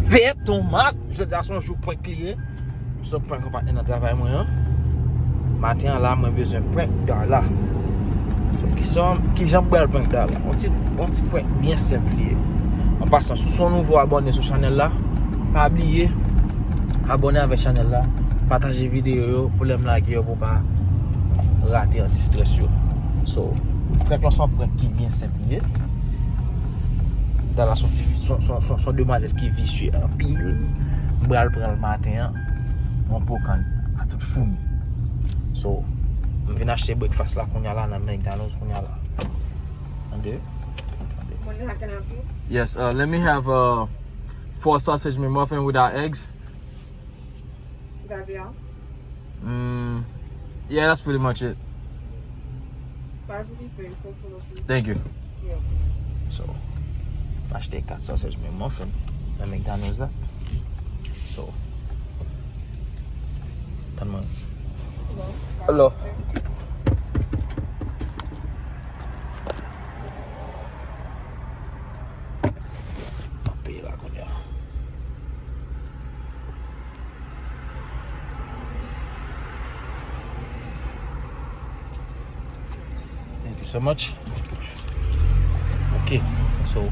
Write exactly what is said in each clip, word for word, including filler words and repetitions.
Pep, ton mak, jodi a se yon jou prank li ye. M sot prank yon patnè nan travay mwen an. Maten an la, mwen bezwen prank Darla. So, ki sa, kijan m pral prank Darla? Yon ti, yon ti prank byen senp li ye. An pasan, si w se yon nouvo abòne sou chanèl la, pa bliye abòne avèk chanèl la, pataje videyo yo pou lè m lage yo pou w pa rate anti-strès yo. So, prank lan se yon prank ki byen senp li ye. Darla se yon ti, se yon, se yon, se yon, se yon demwazèl ki visye anpil. M pral pran l maten an. Yon po kann a tout foumi. So, m vin achte breakfast la kounye a la nan McDonald's kounye a la. Tande? Tande. Morning, how can I help you? Yes, uh, let me have uh, four sausage McMuffin without eggs. Gabriel? Mm, yeah, that's pretty much it. Five fifty-three, four fifty-three. Thank you. Yeah. So, m achte kat sausage McMuffin nan McDonald's la. So, tann mwen. Hello. Hello. M ap peye la kounye a. Thank you so much. Ok, so,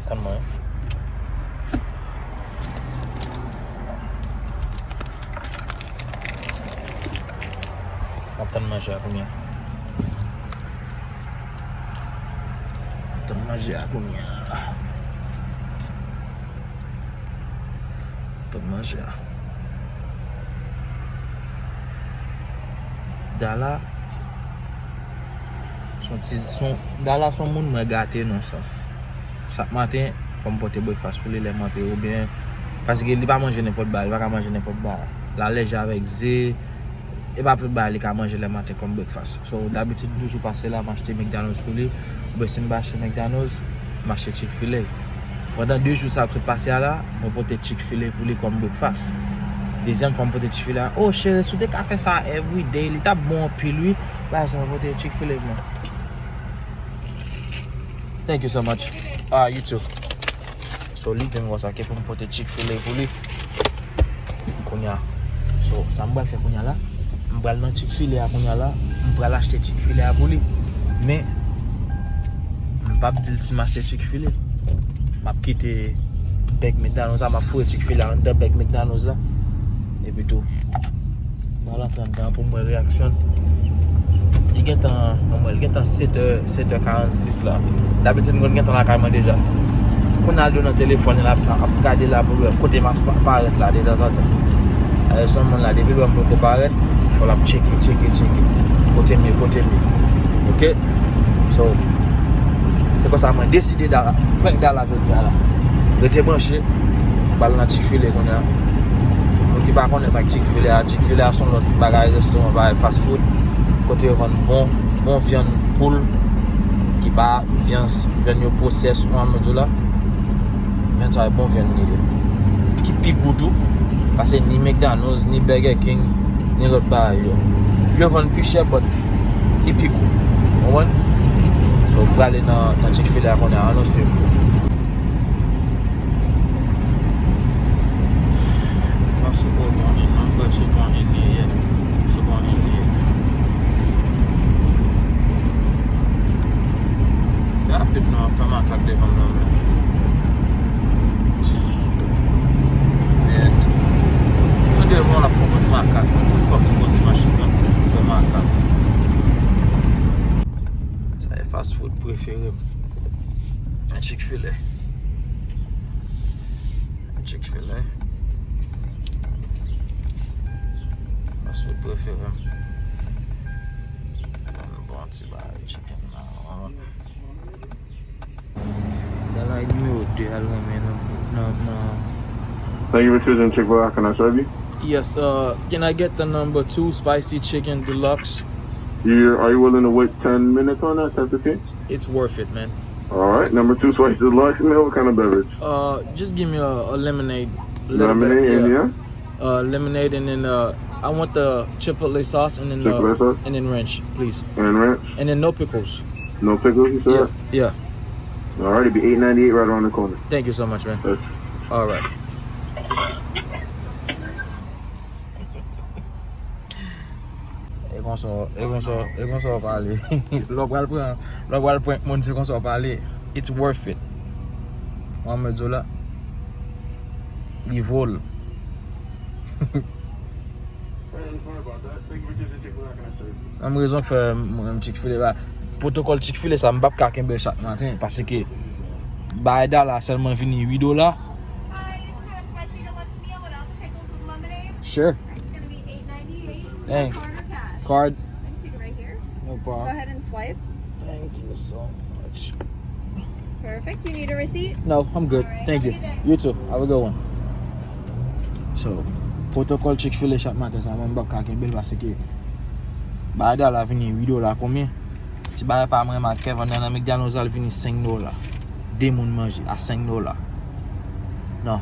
tann mwen. M ap tann manje a kounye a. M ap tann manje a kounye a. Tann manje a. Dala, se yon ti, se yon, Dala se yon moun mwen gate nan yon sans. Chak maten, fò m pote breakfast pou li lè m antre, oubyen, paske li pa manje nenpòt bagay, li pa ka manje nenpòt bagay. L alèje avèk ze, e pa tout bagay li ka manje lè maten kòm breakfast. So, dabitid, m toujou pase la, m achte McDonald's pou li. Oubyen si m pa achte McDonald's, m achte Chick-fil-A. Pandan de jou sa k sot pase a la, mwen pote Chick-fil-A pou li kòm breakfast. Dezyèm fwa m pote Chick-fil-A, oh, cheri, si w te ka fè sa everyday, li t ap bon anpil, wi. Bagay sa, mwen pote Chick-fil-A pou mwen. Thank you so much. Ah, you too. So, li di m konsa ke pou m pote Chick-fil-A pou li. Kounye a. So, sa m pral fè kounye a la, m pral nan Chick-fil-A a kounye a la, m pral achte Chick-fil-A a pou li. Men, m p ap di l si m achte Chick-fil-A. M ap kite bag McDonald's la, m ap foure Chick-fil-A a anndan bag McDonald's la. Epi tou, m al antre anndan pou m wè reyaksyon l. Li gentan, mwen, li gentan sèt è, sèt è karannsis la. Dabitid, m konn gentan lakay mwen deja. Kounye a, l dwe nan telefòn, l ap, ap gade la pou l wè kote m ap pa-, parèt la detanzantan. Alè, se yon moun la, depi l wè m poko parèt, fò l ap tcheke, tcheke, tcheke. Kote m ye, kote m ye. Ok? So, se konsa mwen deside da, prank Dala jodi a la. Rete branche, m pral nan Chick-fil-A kounye a. Moun ki pa konnen sa k Chick-fil-A, Chick-fil-A se yon lòt bagay, restoran bagay fast food, kote yo vann bon, bon vyann poul, ki pa vyann, vyann yo pwosèse, ou konprann sa m di w la. Vyann sa, bon vyann li ye. Ki pi gou tou, pase ni McDonald's, ni Burger King, ni lòt bagay yo. Yo vann pi chè, but li pi gou. Ou konprann? So, m prale nan, nan Chick-fil-A kounye a, ann nou swiv. Pa sou bò mòn nan, non, m kwè sou mòn li ye. Sou mòn li ye. Fè rapid non, ap fè makak devan m nan, men. Mèd. Mwen devan l ap fè mwen makak, mwen fòk mwen kondui machin nan, fè makak. Sa e fast food prefere m. Chick-fil-A. Chick-fil-A. Fast food prefere m. Bon, bon ti bagay chicken la. Dala e nimewo de a l renmen nan, nan, nan. Thank you for choosing Chick-fil-A. How can I serve you? Yes, uh, can I get the number two spicy chicken deluxe? You, are you willing to wait ten minutes on that, ten fifteen? It's worth it, man. All right, number two spicy deluxe, man. What kind of beverage? Uh, just give me a, a lemonade. Little bit, lemonade, yeah. And yeah? Uh, lemonade, and then, uh, I want the chipotle sauce, and then, uh, chipotle sauce? And then ranch, please. And ranch? And then no pickles. No pickles, you said? Yeah, yeah. Alright, it be eight ninety-eight right around the corner. Thank you so much, man. Alright. E konsa, e konsa, e konsa w pale. Lè w pral pran, lè w pral prank moun, se konsa w pale. It's worth it. Mwen, mwen di w la, li vo l. Menm rezon k fè mwen menm Chick-fil-A la. Pwotokòl Chick-fil-A sa, m p ap ka kenbe l chak maten. Paske bagay dala sèlman vini uit dola. Sure. Thank. Card. No problem. Go ahead and swipe. Thank you so much. Perfect. You need a receipt? No, I'm good. Thank you. You too. Have a good one. So, pwotokòl Chick-fil-A chak maten sa, mwen m p ap ka kenbe l paske bagay dala vini uit dola konbyen? Ti bagay pa mwen, ma kè vann nan McDonald's al vini senk dola. De moun manje a senk dola. Non.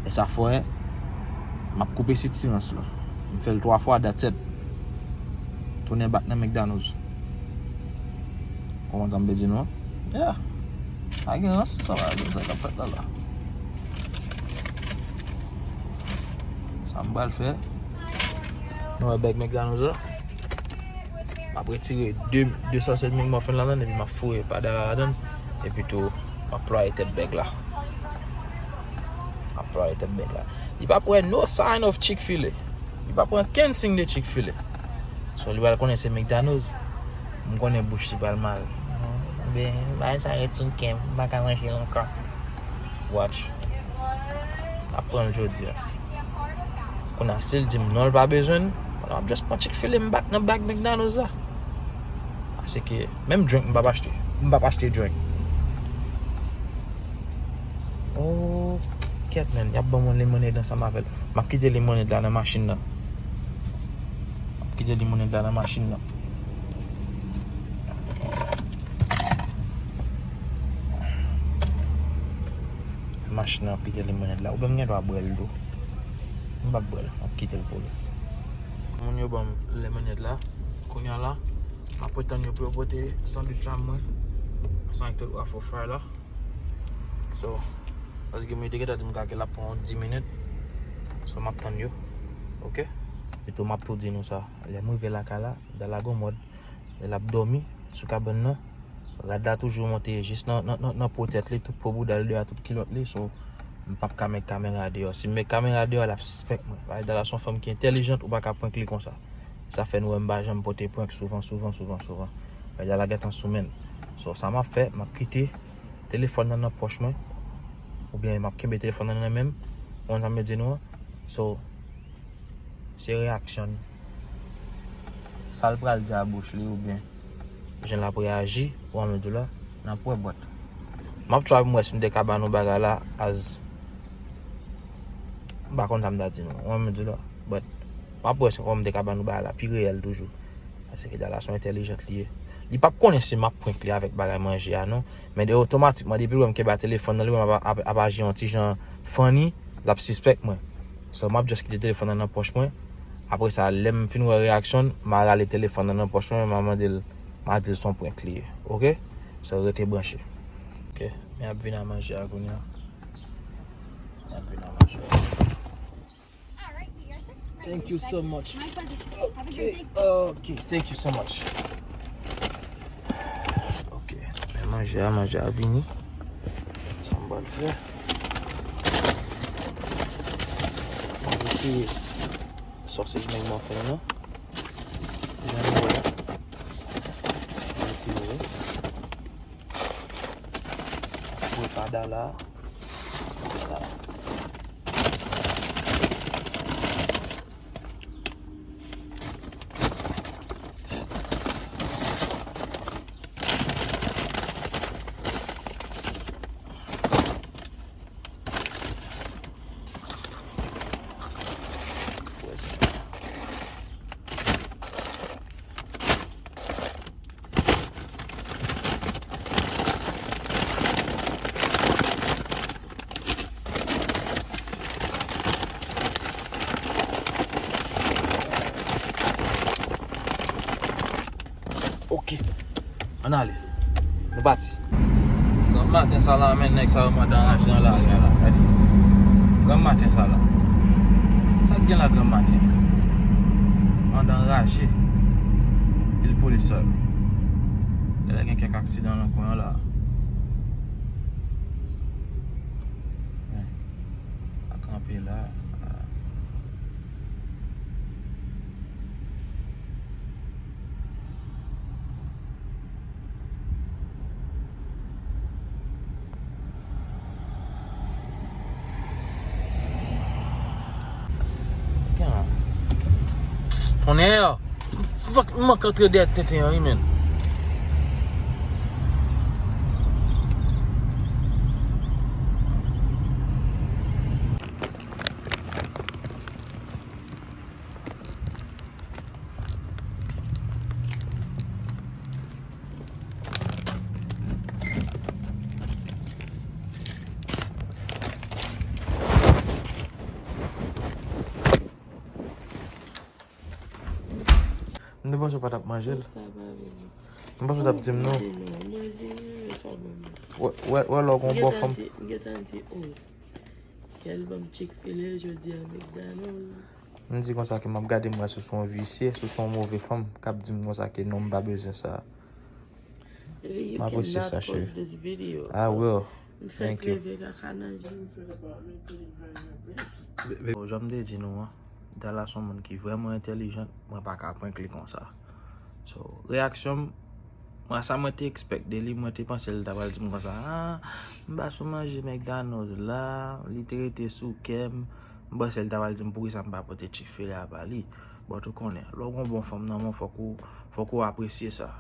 E sa fò, m ap koupe sitirans la. M fè l twa fwa, that's it. Tounen back nan McDonald's. Konprann sa m vle di nou an? Yeah. Pa gen ranse sa la, gen sa k ap fèt la la. Sa m pral fè. Nou wè bag McDonald's la. M ap retire de, de sosej McMuffin ladan l, epi m ap foure pa dala ladan l. Epi tou, m ap plwaye tèt bag la. M ap plwaye tèt bag la. Li p ap wè no sign of Chick-fil-A. Li p ap wè okenn siy de Chick-fil-A. So, li pral konnen se McDonald's. M konnen bouch li pral mare. Ben, bagay sa ret sou kè m, m pa ka manje l ankò. Watch. N ap pran l jodi a. Kounye a, si l di m non, l pa bezwen l, kounye a, m ap just pran Chick-fil-A m back nan bag McDonald's la. Paske, menm drink, m p ap achte. M p ap achte drink. Oh, kèt, man. Y ap ban mwen lemonade ansanm avè l. M ap kite lemonade la nan machin nan. M ap kite lemonade la nan machin nan. Machin nan ap kite lemonade la. Oubyen m gen dwa bwè l tou. M p ap bwè l. M ap kite l pou li. Moun yo ban m lemonade la. Kounye a la, m ap ret tann yo pou yo pote sandwich la mwen. Ansanm ak tout waffle fry la. So, paske mwen te gentan di m ke l ap pran yon dis minit. So, m ap tann yo. Oke? Epi tou, m ap tou di nou sa. Lè m rive lakay la, dala gon mòd, lè l ap dòmi sou kabann nan, rad la toujou monte jis nan, nan, nan, nan po tèt li, tout po bouda l deyò, tout kilòt li. So, m p ap ka met kamera deyò. Si m met kamera deyò, l ap sispèk mwen. Paske dala se yon fanm ki entèlijant, ou pa ka prank li konsa. Sa fè nou wè m pa janm pote prank souvan, souvan, souvan, souvan. Paske dala gentan sou men l. So, sa m ap fè, m ap kite telefòn nan nan pòch mwen, oubyen m ap kenbe telefòn nan nan men m, ou konn sa m vle di nou an? So, se reyaksyon l. Sa l pral di a bouch li, oubyen jan l ap reyaji, ou konn sa m vle di w la, n ap wè, but m ap try pou m wè si m te ka ba nou bagay la as, m pa konn sa m ta di nou, ou konn sa m vle di w la, but m ap wè si, ou konn, m te ka ba nou bagay la pi reyèl toujou. Paske dala se yon entèlijant li ye. Li p ap konnen si m ap prank li avèk bagay manje a, non. Men de otomatikman, depi l wè m kenbe a telefòn nan, li wè m ap, ap, ap aji yon ti jan funny, l ap sispèk mwen. So, m ap just kite telefòn nan nan pòch mwen. Apre sa, lè m fin wè reyaksyon l, m a rale telefòn nan nan pòch mwen, m a mande l, m a di l se yon prank li ye. Oke? So, rete branche. Oke, men ap vin a manje a kounye a. Men ap vin a manje a. Thank you so much. Okay, okay, thank you so much. Ok, men manje a, manje a vini. Sa m pral fè? Mwen retire sosej McMuffin nan. Jan nou wè. Mwen retire. Mwen pa dala. Sa. Ok. Ann ale. Nou pati. Maten sa la, men nèg sa yo mandan raje nan lari a la. Gade. Granm maten sa la. Sa k gen la granm maten? Mandan raje. Pil polis sa yo. Genlè gen kèk aksidan nan kwen an la. Men, a kanpe la. Tonnè! Fòk m manke antre dèyè tenten an, wi, menn. M te panse w pa t ap manje l. Sa pa vre. M panse w t ap di m non. Manje non, manje, sa bon. Wè, wè, wè lè w gon bò fanm. M gentan di, oh. Kèl banm Chick-fil-A jodi a McDonald's. M di konsa ke m ap gade m wè si w se yon visye, si w se yon move fanm k ap di m konsa ke non, m pa bezwen sa. M apresye sa, cheri. I will. Thank you. Jan m te di nou an, Dala se yon moun ki vrèman entèlijan, mwen pa ka prank li konsa. So, reyaksyon m, mwen, sa mwen te expect de li, mwen te panse l ta pral di m konsa, ah, m pa sou manje McDonald's la, li te rete sou kè m, m panse l ta pral di m poukisa m pa pote Chick-fil-A ba li. But ou konnen, lè w gon bon fanm nan men w, fòk ou, fòk ou apresye sa.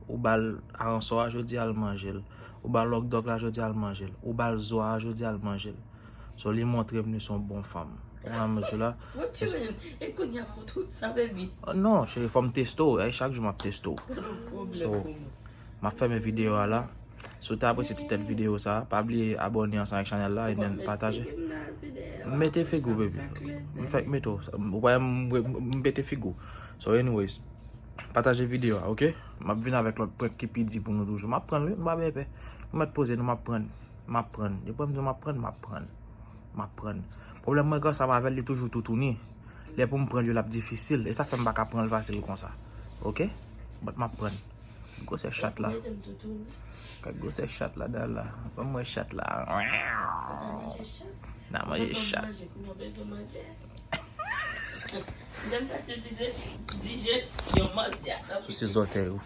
Ou ba l aransò a jodi a, l manje l. Ou ba l hot dog la jodi a, l manje l. Ou ba l zo a jodi a, l manje l. So, li montre m li se yon bon fanm. Ou wè m di la? What you mean? E kounye a m montre w sa, baby? Oh, non, cheri, fò m teste w. Ay, chak jou m ap teste w. So, m ap fèmen videyo a la. Si w te apresye ti tèt videyo sa, pa bliye abòne ansanm ak chanèl la, e then pataje. M mete figi w, baby. M fèk mete w. Ou wè m, m, m mete figi w. So, anyways, pataje videyo a, oke? M ap vin avèk lòt prank ki pi di pou nou toujou. M ap pran l, wi, nou pa byen pè. Nou mèt poze nou, m ap pran l. M ap pran l. Depi m di w m ap pran l, m ap pran l. M ap pran l. Pwoblèm mwen gen ansanm avè l, li toujou toutouni. Lè pou m pran l yo, l ap difisil. E sa k fè m pa ka pran l fasil konsa. Oke? But m ap pran l. Gwosè chat la. Gad gwosè chat la, Dala. Ban m wè chat la. N a manje chat. Sou se zòtèy ou.